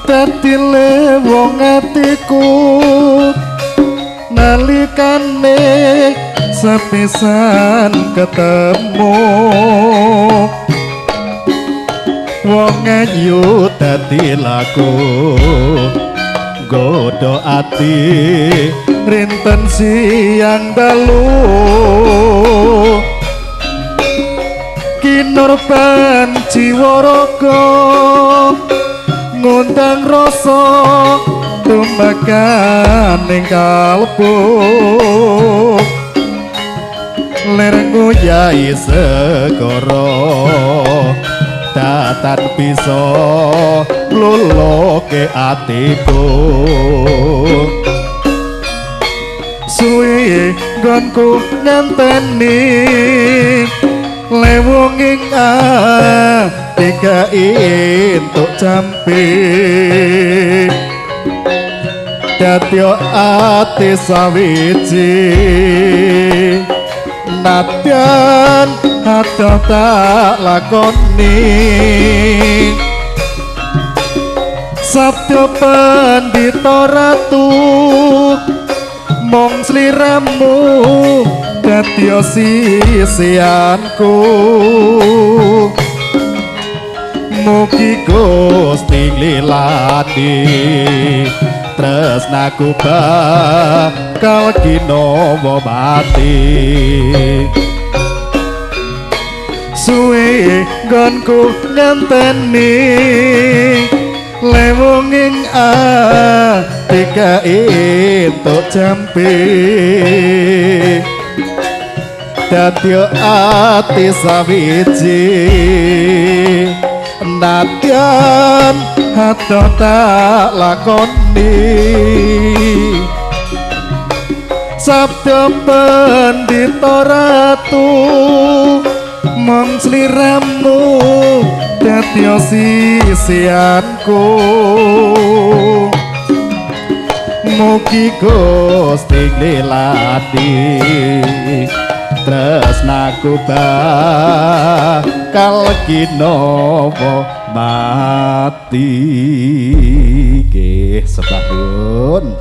Dadi lewong atiku nalikane sepisan ketemu. Wong ayu dadi laku godho ati rinten siang dalu. Kinurban jiwa raga ngundang rasa tumekan ing kalbu. Lir nguyai segara datan bisa mluluke atiku. Suwi nggonku ngenteni lewung ing ati entuk jampi. Dadi ati sawiji nadyan adoh tak lakoni. Sabda Pandita Ratu mung sliramu dadi sisianku. Mugi Gusti nglilani tresnaku bakal kinawa mati. Suwe nggonku ngenteni lewung ing ati entuk jampi. Dadi ati sawiji nadyan adoh tak lakoni. Sabda Pandita Ratu mung sliramu dadi sisianku. Mugi Gusti nglilani tresnaku bakal kinawa mati. Nggih, sembah nuwun.